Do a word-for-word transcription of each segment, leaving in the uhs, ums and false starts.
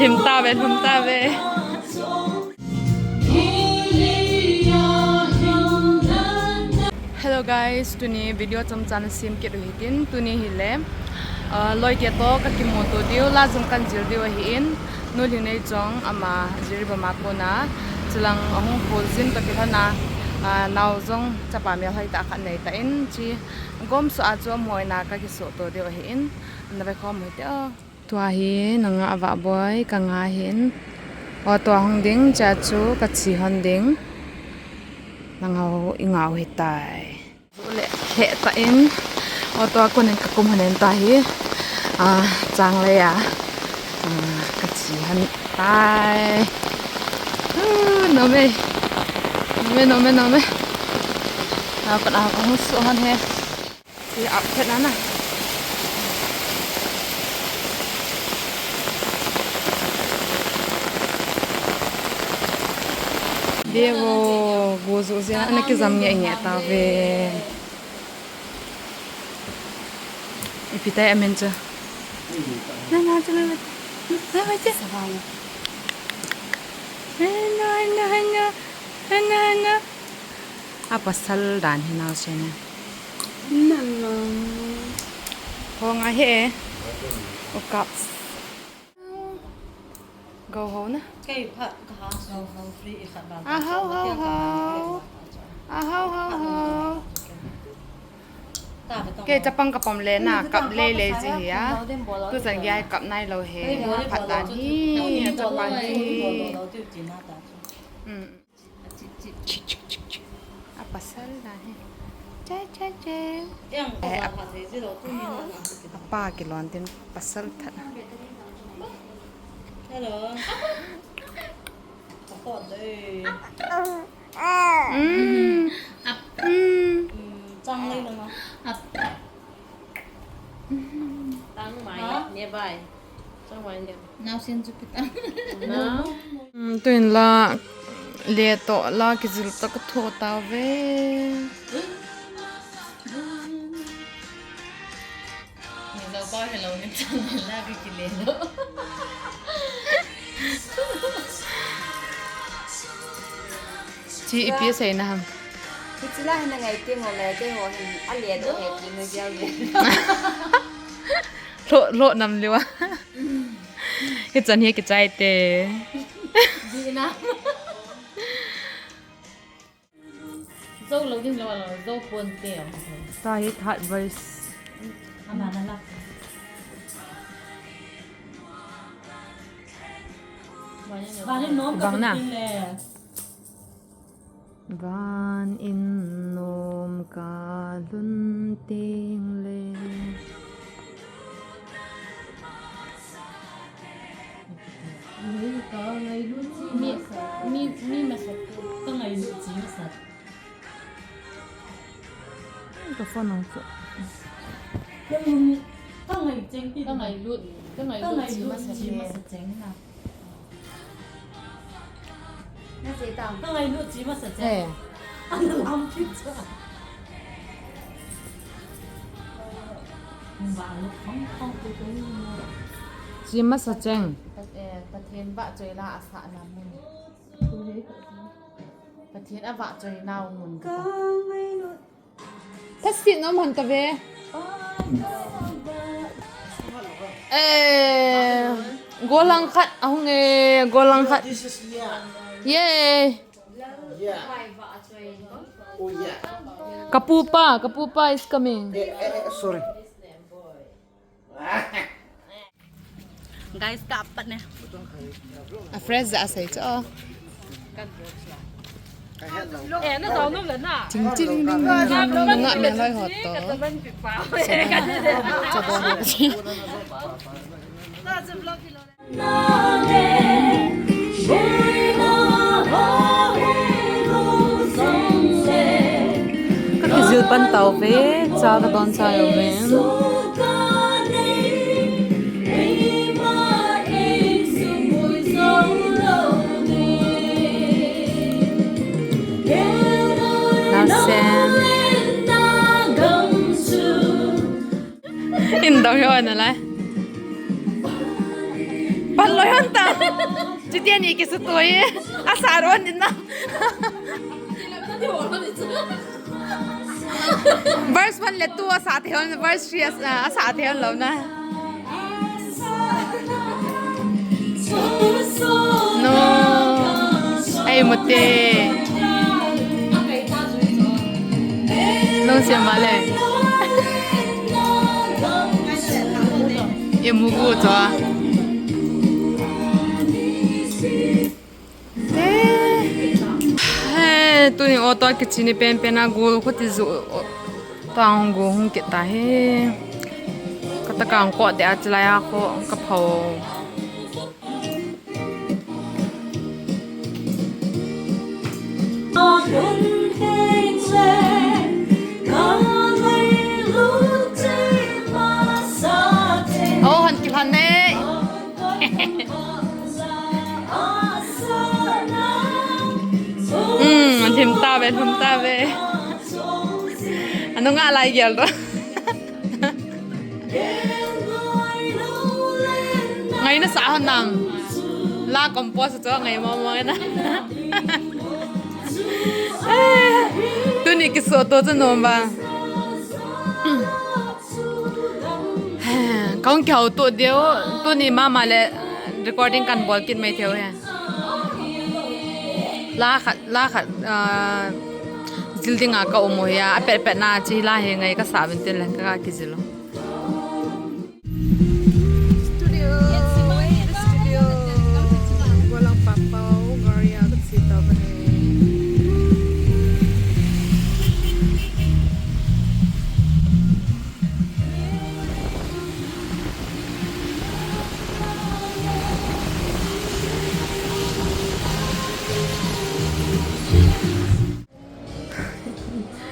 Him ta ve, him ta ve. Hello guys, tuni video chomcha sem kit u hitin, tuni hile, ah, loi te toh kakimuto diu, la jong kan jil diu ahin, Nu Lhingneichong ama Jiribam a kona, chulang ahung khol jin toh kilhon a, ah, nao jong chapa melhoi tah khat nei tan, chi gomsuh a chu amoina kakisoh to diu ahin, na vekhom u hite o. Tua hi nanga avahboi, kanga hin. Auto a hung ding, chua chu kache hon ding. Nanga u i ngah u hitai. Le heh tan. Auto a konin kakum hon in tua hi. Ah, changlei a. Ah, kache hon tai. Uh, nom e. Nom e, nom e, nom e. Ah, pat a kahung suh hon e. Ti ap phet na na. Devo, go jo jia, ana kijam nge nge tave. Ipi tai amin chu. Na na chu na. Na na chu. Na na na na. Na na na. A pasal dan hi nao sena. Nang nang. Hong a he. O cups. Go ho na. Kei pha ka ha so ho free i khat ba. A ho ho ho. A ho ho ho. Kei chapang kapom le na kap le le ji hi a. Tu chan gei kap nai lou he. Phat dan hi chapang hi. Mm. A pasal na he. Cha, cha, cha. Eh, a, a pa kilon tin pasal tha. Hello. Mm. Mm. Chang lei lo ma. Tang mai, nearby. Chang mai, nearby. Nao sen chu pitang. Na. Mm, tuin la, le toh la kijil toh katho tave. Ni zo pa hello ni chang la kikile lo. Chi ipi seina ham. Hichi la hin ngai ti ngol le te ho hin a le toh he ti ngai jal ve. Lo, lo nam liwa. Hichan hi kichai te. Di na. Zo lo ding lo lo, zo pon te. Ta hi third verse. Ama na la. Bang na. Van in nom ka lhun teng le. Ka ngailut chi mi, masa. Mi, mi masa. Ka ngailut chi masa. Ka phone ang chu. Ka ngai cheng ti. Ka ngailut. Ka ngailut chi masa. Chi masa cheng na. Na che ta. Ka ngailut chi masa cheng. Eh. Ana lam phit cha. Ba lo khong khong tu tu. Chi masa cheng. Pat-, eh, Pathen vahchoi la asah na mun. Pathen avahchoi nau mun. Ka ngailut. Thasit nom hon tave. Eh, golang khat ahung e, golang khat. This is Lian. Yay. Yeah. Oh, yeah. Kapupa, kapupa is coming. Eh, eh, eh, sorry. Guys, ka apat ne. A fresh ja sei cho. Eh, na dau nom le na. Ting ting ding ding ding. Nga me loi hot to. Ka ta ban pi pa. Cha bo. Ka kijil pan tau ve, cha ka don cha yo ve. Nasen. In dong yo na lai. Pan Oi, hon ta. Chuti ani kisuto e. Asa ron din na. Verse one le two asa thei hon, verse three asa, asa thei hon lou na. No. Ai, mute. Nung siam vale. Imu gu cho. He, tuni auto kichini penpen a gu khuti ju. Tang gu hung kit ta he. Kata kang ko de a chilai a ko ka pho. Oh, han kil han ne. Hmm, an thim ta ve, thim ta ve. Anu nga lai gel do. Ngai na sa hon nang. La compose cho ngai mo mo na. Tuni kisuto cho nom ba. Kong kihou to deu, tuni mama le recording kan bol kit mai theu he. La khat, la khat, ah, jil dinga ka um u hi a, a pet pet na chi la hi ngai ka sa vin tin le ka kijil u. Studio, studio. Walang papau, gari a ka chi ta ba he.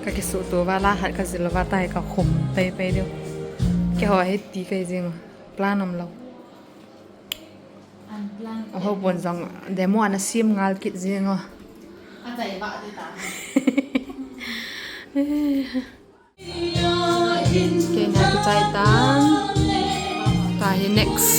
Ka kisuto va la hat ka jil va tai ka khum tai pai deu. Keiho hi ti kai jing plan um lou. Unplanned. Oho, bon jong demo ana sim ngal kit jing o. A chai ba de ta. Kei na kichai tan. Tahi next.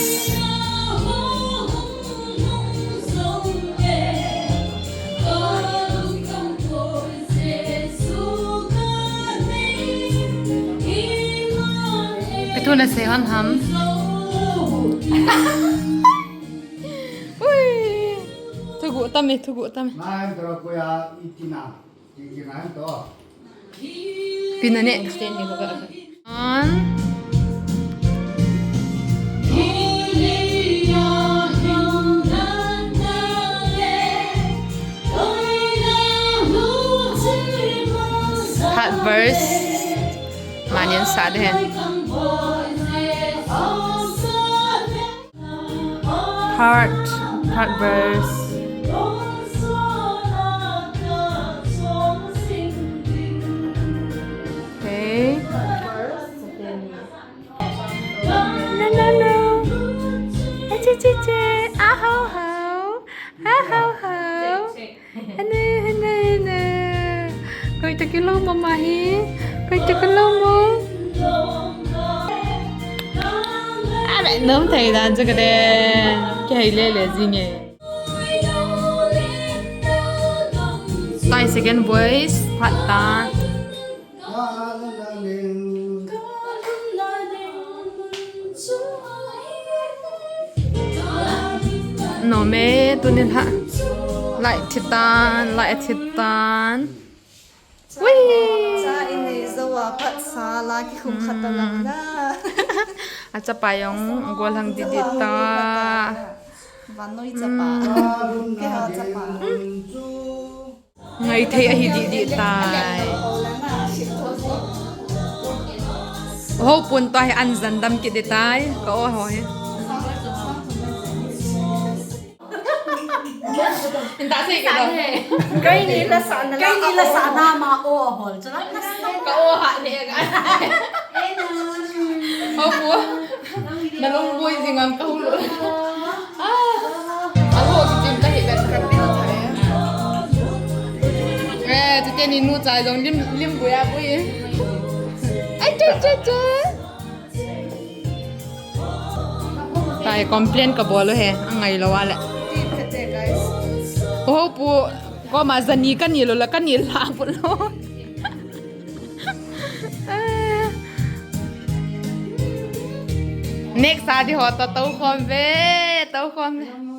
Ipi thu na sei hon ham? Ui. Thugu tame, thugu tame. Nine tara kuya itina. Itina to. Pina ne. Extend ni ko ka. On. Hot verse. Manin sa de. Part, part verse. Okay. No, no, no. Ache, che, che. Aho, ho. Aho, ho. Hene, hene, hene. Koi ta kilo mo mahi. Koi ta kilo mo. Ara, nom thei dan chu ka de. Kei le le jing e. Tai second voice, phat ta. Nom e, tunin ha. Lai thitan, lai thitan. Ui. Cha in nei zo a phat sa la kikhum khat ta lang na. A chapa jong gollhang didi ta. Vannoi chapa. Keiho chapa. Ngai thei ahi didi tai. Ho pun to hi an jan dam kit di tai. Ka o ho hi. In ta sei ke do. Kei ni la sa na la. Kei ni la sa na ma o hol. Chala. Ka o ha ne ga. Ho pu. Na long boi jing am ka hu lo. Ah. Alo ki jim ta hi la sa ka pin ta. Eh, tu te ni nu chai long lim lim boi a boi. Ai cha cha cha. Ta Ai complain ka bol u he, angai lou a le. Ho pu, koma jani ka ni lou la, ka ni la pu lou. Next a di ho to, to khom ve, to khom ve.